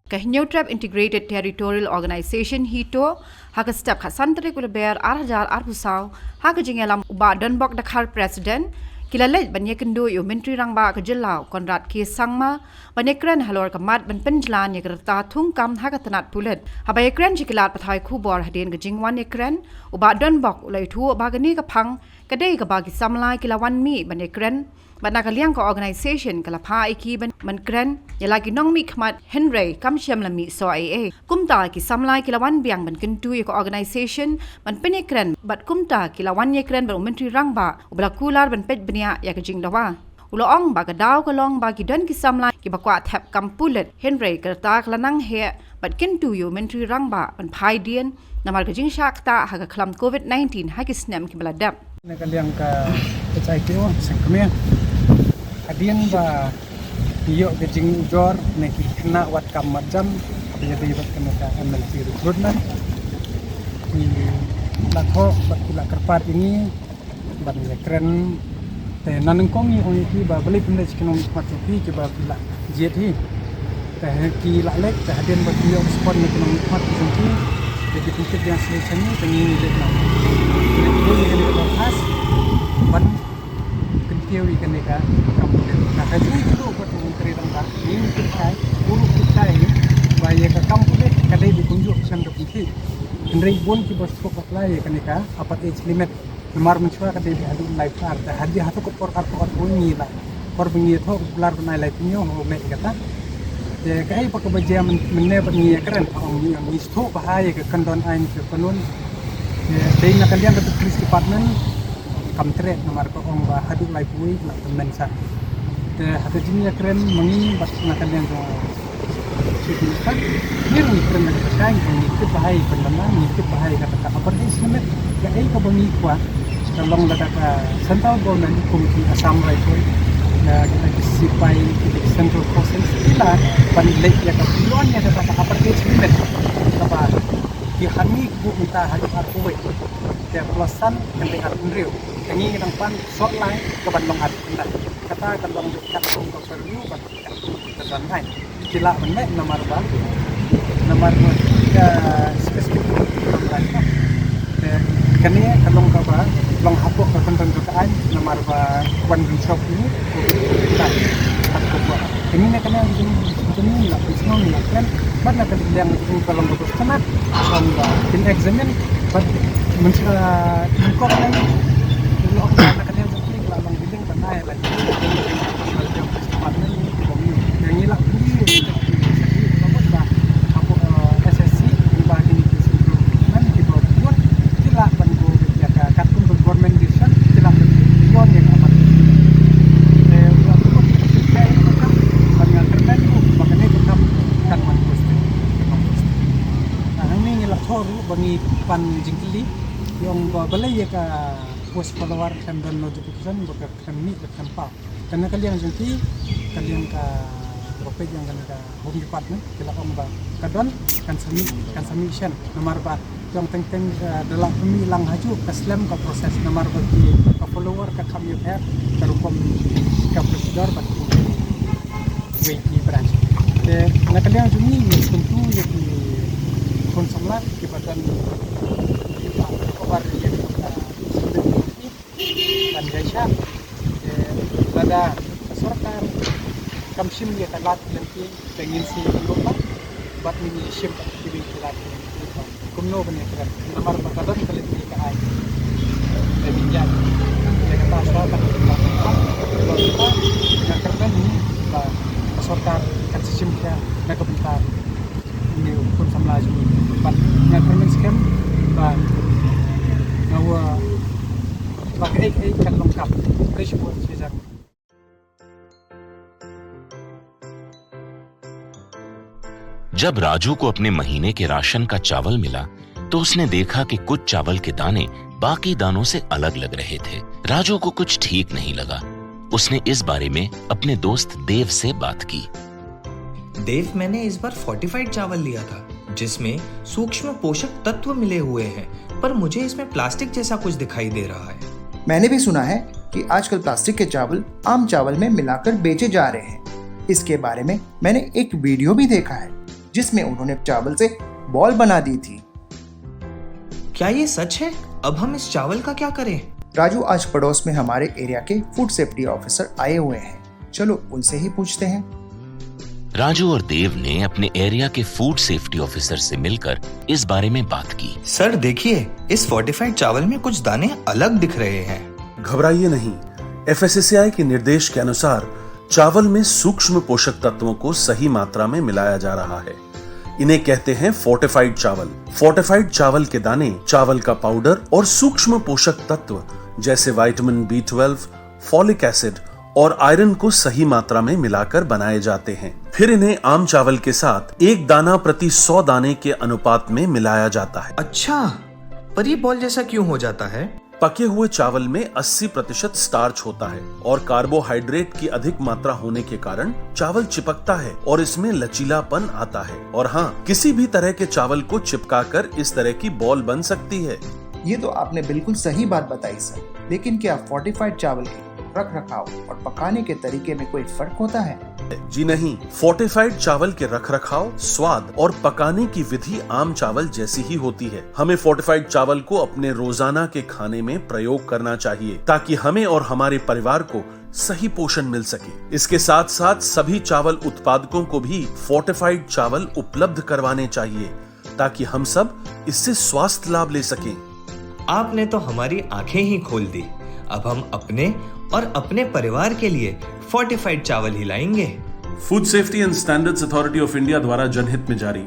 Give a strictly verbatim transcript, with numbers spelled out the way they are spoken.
Ka Hynñiewtrep Integrated Territorial Organization HITO, ha ka step khatsan tarik u Lber ar hajar arphew saw, ha ka jingïalam u Bah Donbok Dkhar, President, ki la leit ban ïakynduh ïa u Myntri Rangbah ka jylla u Conrad K Sangma, ban ïakren halor ka mat ban pynjlan ïa ka rta thungkam ha ka tnat pulit. Haba ïakren sha ki lad pathai khubor hadien ka jingwan ïakren, u Bah Donbok u la ïathuh ba kane ka phang ka dei kaba ki samla ki la wan mih ban ïakren, bad na ka liang ka organisation ka la phah ïa ki ban, ban kren ïa la ki nongmihkhmat, hynrei kam shym la mih soh ei ei. Kumta ki samla ki la wan biang ban kyntu ïa ka organisation ban pynïakren, bad kumta ki la wan ïakren bad u Myntri Rangbah, uba la kular ban peit bniah ïa ka jingdawa. U la ong ba ka daw ka long ba ki don ki samla kiba kwah thep kam pulit, hynrei ka rta ka la nang heh, bad kyntu ïa u Myntri Rangbah ban phai dien namar ka jingshah ktah ha ka khlam covid nineteen ha ki snem kiba la dep. Na ka liang ka H I T O Sengkmie, hadien ba ki ïoh ka jingujor na ki khynnah wat kam mat jam, haba ïadei bad kane ka M L C recruitment, ki la thoh bad ki la kyrpad ïa ngi ban ïakren. Te na nyngkong ngi ong ïa ki ba balei phin leit sha ki nongmihkhmat jong phi kiba phi la jied hi. Te ki la leit, te hadien ba ki ïoh response na ki nongmihkhmat jong ki, te ki pyntip biang solution, te ngi ngi leit noh. Te ngi leit noh khas ban kyntiew ïa kane ka kam pulit. Na ka jingïathuh bad u Myntri Rangbah, ngi ngi tip kai, u ruh tip kai ba ïa ka kam pulit ka dei bad kumjuh shen da kumjuh. Hynrei bun kiba suk apply ïa kane ka upper age limit. Namar mynshuwa ka dei bad haduh lai phew ar, te hadien haduh ka por arphew arphew ngi la, por ba ngi ïathuh, popular ban ai laiphew hynñiew, ho meh kata. Te kaei pat kaba jia myn-, mynne bad ngi ïakren, ong ngi, ong ngi sngewthuh bha ïa ka kyndon aiñ ka kanun. Te dei na ka liang ka police department kam treh namar ka ong ba haduh laiphew wei la pynmynsaw. Te ha ka jingïakren ma ngi bad na ka liang ka Chief Minister, ngi ruh ngi kren da kata ka, ngi tip bha ïa ka, ngi tip bha ïa kata ka upper age limit. Kaei kaba ngi kwah, ka long lada ka central government kum ki Assam Rifle, na kita ki sipai, kita ki central forces, ki lah ban leit ïa ka beyond ïa kata ka upper age limit. Kaba ki hangne ki buh mynta haduh arphew wei. Te plus san kan dei arphew hynriew. Te ngi ngi dang pan sot lai kaban long arphew khyndai. Kata ka long ka kat kum ka pyrthei ban Ka don ai. Ki lah ban leh namar ba, namar ba ka specific program ka. Te kane ka long kaba long hapoh ka kyndon jong ka aiñ namar ba wan bynshop ni ko ka. Kane kane jong jong ni la pynshong ni la kren. Bad na ka liang jong ka long kaba sngewtynnat, long ba kin examine bad mynta ka long na ka liang jong ki la long Ngi la thoh ruh ba ngi pan jingkylli, ïa ong ba balei ïa ka post follower khlem don notification, ba ka khlem mih, ba khlem paw. Kane ka liang jong ki, ka liang ka ropek jong kane ka Home Department, ki la ong ba ka don, kan sa mih, kan sa mih shen. Namar ba jong teng teng, eh, da la pynmih lang ha ju, ka slem ka process. Namar ba ki ka follower ka kham ïapher, ka rukom ka procedure ba ki wei ki branch. Te na ka liang jong ngi ngi kyntu ïa ki khun samla kiba don, kiba cover ïa ka ban jai shah. Te lada ka sorkar kam shim ïa ka lad lynti, te ngin sa ïakynduh bad ngin ïashim bad kiwei ki lad lynti ba kumno ban ïakren. Namar ba ka don ka lynti ka aiñ. Te ngin ïa, ïa kata shuwa ban ïakynduh bad ïa kata nga kyrmen ba ka sorkar kan sa shim khia na ka bynta une u khun samla jong ngi. Bad nga kyrmen skhem ba nga wan ba kaei kaei kan long kam. Khublei shibun, shisha. जब राजू को अपने महीने के राशन का चावल मिला, तो उसने देखा कि कुछ चावल के दाने बाकी दानों से अलग लग रहे थे। राजू को कुछ ठीक नहीं लगा। उसने इस बारे में अपने दोस्त देव से बात की। देव, मैंने इस बार फोर्टिफाइड चावल लिया था, जिसमें सूक्ष्म पोषक तत्व मिले हुए हैं, पर मुझे इसमें प्लास्टिक जैसा कुछ दिखाई दे रहा है। मैंने भी सुना है कि आजकल प्लास्टिक के चावल आम चावल में मिलाकर बेचे जा रहे हैं। इसके बारे में मैंने एक वीडियो भी देखा है। जिसमें उन्होंने चावल से बॉल बना दी थी। क्या ये सच है? अब हम इस चावल का क्या करें? राजू, आज पड़ोस में हमारे एरिया के फूड सेफ्टी ऑफिसर आए हुए हैं, चलो उनसे ही पूछते हैं। राजू और देव ने अपने एरिया के फूड सेफ्टी ऑफिसर से मिलकर इस बारे में बात की। सर, देखिए, इस फोर्टिफाइड चावल में कुछ दाने अलग दिख रहे हैं। घबराइए नहीं, एफएसएसएआई के निर्देश के अनुसार चावल में सूक्ष्म पोषक तत्वों को सही मात्रा में मिलाया जा रहा है। इन्हें कहते हैं फोर्टिफाइड चावल। फोर्टिफाइड चावल के दाने चावल का पाउडर और सूक्ष्म पोषक तत्व जैसे vitamin B twelve, folic acid और आयरन को सही मात्रा में मिलाकर बनाए जाते हैं। फिर इन्हें आम चावल के साथ एक दाना प्रति सौ दाने के अनुपात में मिलाया जाता है। अच्छा, पर ये बॉल जैसा क्यों हो जाता है? पके हुए चावल में अस्सी प्रतिशत स्टार्च होता है और कार्बोहाइड्रेट की अधिक मात्रा होने के कारण चावल चिपकता है और इसमें लचीलापन आता है। और हाँ, किसी भी तरह के चावल को चिपकाकर इस तरह की बॉल बन सकती है। ये तो आपने बिल्कुल सही बात बताई सर, लेकिन क्या फोर्टिफाइड चावल के रख रखाव और पकाने के तरीके में कोई फर्क होता है? जी नहीं, फोर्टिफाइड चावल के रखरखाव, स्वाद और पकाने की विधि आम चावल जैसी ही होती है। हमें फोर्टिफाइड चावल को अपने रोजाना के खाने में प्रयोग करना चाहिए, ताकि हमें और हमारे परिवार को सही पोषण मिल सके। इसके साथ साथ सभी चावल उत्पादकों को भी फोर्टिफाइड चावल उपलब्ध करवाने चाहिए, ताकि हम सब इससे स्वास्थ्य लाभ ले सकें। आपने तो हमारी आंखें ही खोल दी। अब हम अपने और अपने परिवार के लिए फोर्टिफाइड चावल ही लाएंगे। Food safety and standards authority of India द्वारा जनहित में जारी।